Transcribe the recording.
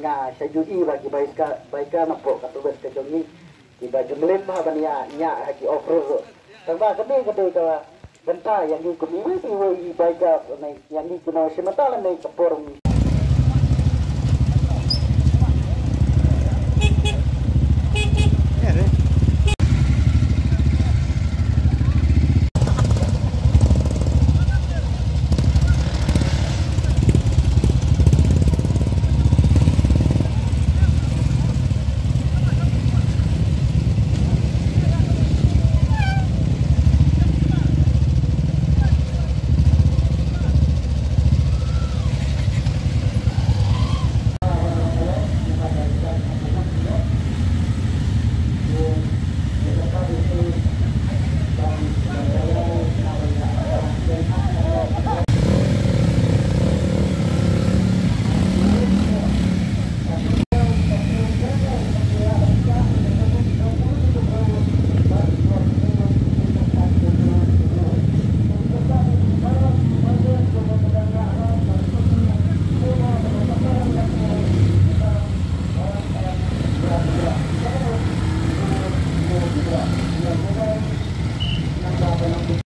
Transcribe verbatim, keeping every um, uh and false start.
Ïa, sha ïohi ba ki biker, biker na pdeng ka tubit ka jong ngi, kiba jumlin bha ban ïa, ïa ha ki off road ruh. Tang ba kane ka dei ka bynta ïa ngi kum iwei pa iwei i biker, ïa ngi ki nongshim bynta lane ka por.